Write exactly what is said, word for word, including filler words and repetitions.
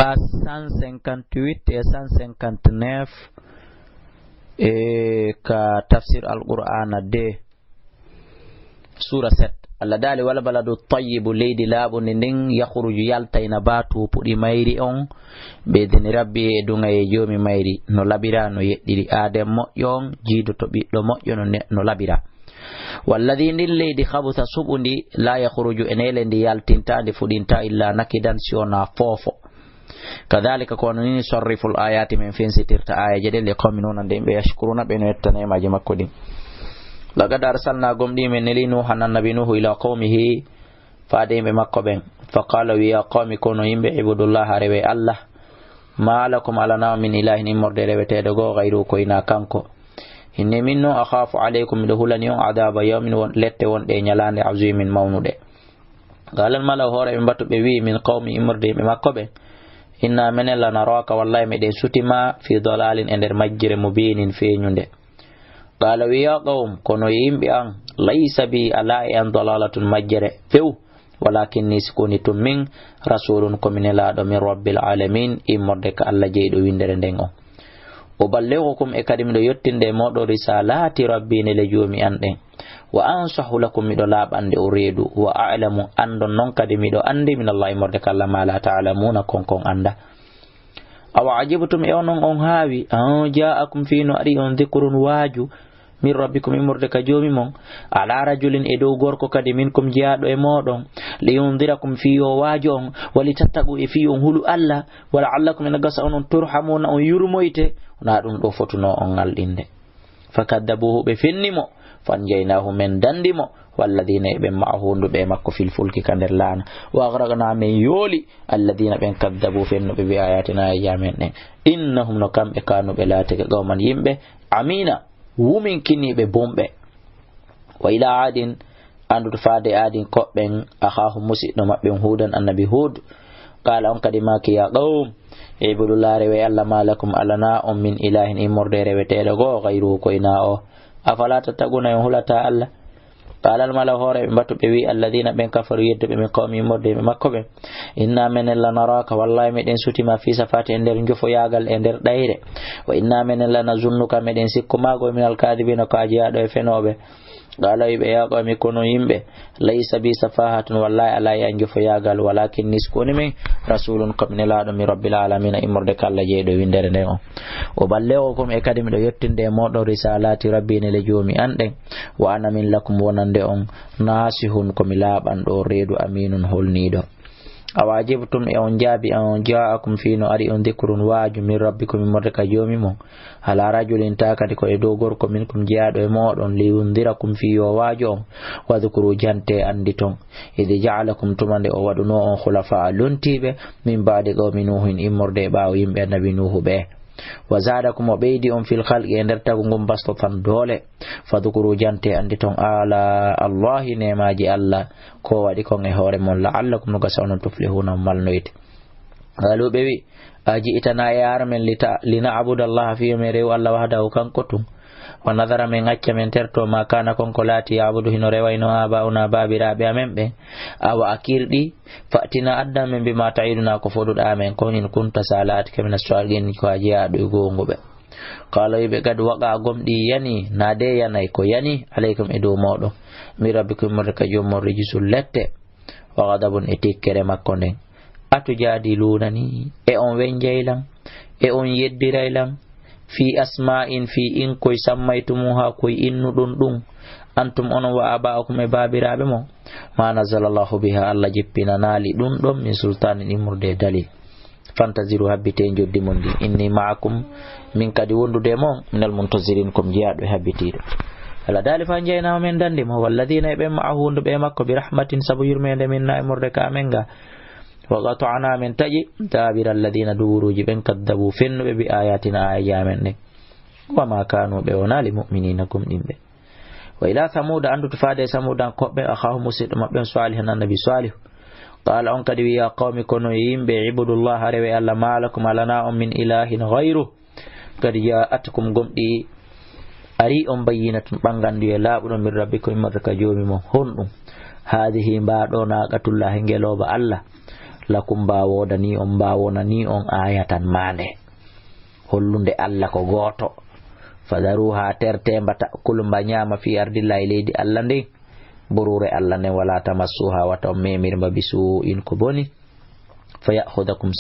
Page cent cinquante-huit et cent cinquante-neuf, e ka tafsir Alqur'aana deux, suura sept. Allah daali: "Wal baladu tayyibu, leydi laaɓundi ndin, yakhruju, yaltayna baa tuupuɗi mayri on, bi idni rabbi, e duŋayee joomi mayri, no laɓira, no yeɗɗiri. Aaden moƴƴo on, jiidoto ɓiɗɗo moƴƴo, no ne-, no laɓira. Walladhi, ndin leydi, khabusa, suɓundi, la yakhruju, e neele ndi yaltintaa, ndi fuɗintaa, illa nakidan, si wonaa foofo." Kadhalika, ko hono nii, nusarriful ayati, min fensitirta aayeeje ɗen, li qawmin, wonande yimɓe, yashkuruna, ɓe no etta neemaaji makko ɗin. Laqad arsalna, gomɗii men neli, Nuuhan, annabi Nuuhu, ila qawmihi, faade yimɓe makko ɓen. Fa qala, wi, ya qawmi, ko no yimɓe, ibudullaha, rewe Allah. Ma lakum, alanaa on, min ilahin, immorde reweteeɗo goo, ghayruhu, ko hinaa kanko. Inni min non, akhafu alaykum, miɗo hulani on, adaba yawmin, won, lette wonɗe e ñalaande, azimin, mawnuɗe. Qala al mala'u, hooreeɓe mbatu ɓe wi, min qawmi, immorde yimɓe makko ɓen, inna menen, lanaraka, wallahi meɗen suti ma, fi dalalin, e nder majjere, mubinin, feeñunde. Qala, wi, ya qawm, kono yimɓe an, laysa bi, alaa e an, dalalatun, majjere few, walakinni, si ko woni tun min, rasulun, ko mi nelaaɗo, min rabbil alamin, immorde ka Allah jeyɗo winndere nden on. Uballighukum, e kadi miɗo yettinde e mooɗon, risalati rabbi, nele joomi an ɗen. Wa ansahu lakum, miɗo laaɓande on reedu. Wa a'lamu, anndon non kadi miɗo anndi, min Allah, immorde ka Allah, ma la ta'lamuna, kon kon annda. Awa ajibtum, e onon on haawi, an ja'akum, fii no ari on, dhikrun, waaju, min rabbikum, immorde ka joomi mon, ala rajulin, e dow gorko kadi, minkum, jeyaaɗo e mooɗon, liyundirakum, fii yo waaju on, walitattaqu, e fii on hulu Allah, wa la'allakum, ina gasa onon, turhamuna, on yurmoyte. Wonaa ɗum ɗo fotunoo on ngalɗinde. Fakaddabuhu, ɓe fenni mo, fanjaynaahu, men danndi mo, walladina, e ɓen, ma'ahu, wonduɓe e makko, fil fulki, ka nder laana, wa agraqna, men yooli, alladina, ɓen, kaddabu, fennuɓe, bi ayatina, e aayeeje amen ɗen. Innahum, no kamɓe, kanu, ɓe laatike, qawman, yimɓe, amina, wuminkiniiɓe, bumɓe. Wa ila adin, anndude faade aadin koɓɓen, akhahum, musiɗɗo maɓɓe on, huudan, annabi Huud. Qala, on kadi maaki, ya qawm, ibudullah, rewe Allah, ma lakum, alanaa on, min ilahin, immorde reweteeɗo goo, ghayruhu, ko hinaa o. Afala tattaquna, on hulataa Allah? Qala al mala'u, hooreeɓe mbatu ɓe wi, alladina, ɓen, kafaru, yedduɓe, min qawmi, immorde yimɓe makko ɓen, inna menen, lanaraka, wallahi meɗen suti ma, fi safahati, e nder njofoyaagal, e nder ɗayre. Wa inna menen, lanazunnuka, meɗen sikku ma goo, minal kadibina, ko a jeyaaɗo e fenooɓe. Qala, wi ɓe, ya qawmi, kono yimɓe, laysa bi safahatun, wallahi alaa e an njofoyaagal, walakinni, si ko woni min, rasulun, ko mi nelaaɗo, min rabbil alamina, immorde ka Allah jeyɗo winndere nden on. Uballighukum, e kadi miɗo yettinde e mooɗon, risalati rabbi, nele joomi an ɗen. Wa ana, min, lakum, wonande on, nasihun, ko mi laaɓanɗo reedu, aminun, holniiɗo. Awa ajibtum, e on jaabi, an ja'akum, fii no ari on, dhikrun, waaju, min rabbikum, immorde ka joomi mon, ala rajulin, taa kadi ko e dow gorko, minkum, jeyaaɗo e mooɗon, liyundirakum, fii yo waaju on, wadhkuru, jante, annditon, idh ja'alakum, tuma nde o waɗunoo on, khulafa'a, lontiiɓe, min ba'di qawmi Nuuhin, immorde e ɓaawo yimɓe annabi Nuuhu ɓe. Wa zaadakum, o ɓeydi on, fil khalqi, e nder tagu ngun, bastatan, doole. Fadhkuru, jante, annditon, ala Allahi, neemaaji Allah, ko waɗi kon e hoore mon, la'allakum, no gasa onon, tuflihuna, on malnoyte. Qaalu, ɓe wi, aji'tana, e a arii men, lita-, lina'buda Allaha, fii yo men rewu Allah, wahdahu, kanko tun. Wa nadhara, men acca, men terto, ma kana, kon ko laati, ya'budu, hino rewayno, aba'una, baabiraaɓe amen ɓen. Awa a kirɗi, fa'tina, addan men, bima ta'iduna, ko foduɗaa men kon, in kunta, si a laatike, mina sadiqin, ko a jeyaaɗo e goonguɓe. Qala, wi ɓe, qad waqa'a, gomɗii yanii, naa dee yanay, ko yanii, alaykum, e dow mooɗon, min rabbikum, immorde ka joom mon, rijsun, lette, wa ghadabun, e tikkere makko nden. Atujadilunani, e on wenjay lan, e on yeddiray lan, fi asma'in, fi inkoy, sammaytumuha, koy innuɗon ɗum, antum, onon, wa aba'ukum, e baabiraaɓe mon, ma nazzalallahu biha, Allah jippinanaali ɗum ɗon, min sultanin, immorde e dalil. Fantaziru, habbitee njoddi mon ndin. Inni ma'akum, min kadi wondude e mon, minal muntazirin, ko mi jeyaaɗo e habbitiiɗo. Allah daali, fa anjaynahu, men danndi mo, walladina, e ɓen, ma'ahu, wonduɓe e makko, bi rahmatin, sabu yurmeende, minna, immorde ka amen nga. Wa qata'na, men taƴi, daabira alladina, duwuruuji ɓen, kaddabu, fennuɓe, bi ayatina, aayeeje amen ɗen. Wa ma kanu, ɓe wonaali, mu'minina, gomɗinɓe. Wa ila Samuuda, anndu to faade e Samuudankoɓe, akhahum, musiɗɗo maɓɓe on, Saalihan, annabi Saalihu. Qala, on kadi wi, ya qawmi, kono e yimɓe, ibudullaha, rewe Allah, ma lakum, alanaa on, min ilahin ghayru. Qad ja'atkum, gomɗii arii on, bayyinatun, ɓanngandu e laaɓuɗo, min rabbikum, immorde ka joomi mon. Honɗum? Haadihi, mbaa ɗoo, naaqatullahi, ngelooba Allah. lakum mba woodani on, mba wonani on ayatan maande. Hollunde Allah ko gooto. Fadaruha terte mba ta'kulu mba nyaama fi ardillahi leydi Allah ndin. Buruure Allah nden wala tamassuha wata on memir mba bisu'in ko boni. Fa ya'khudakum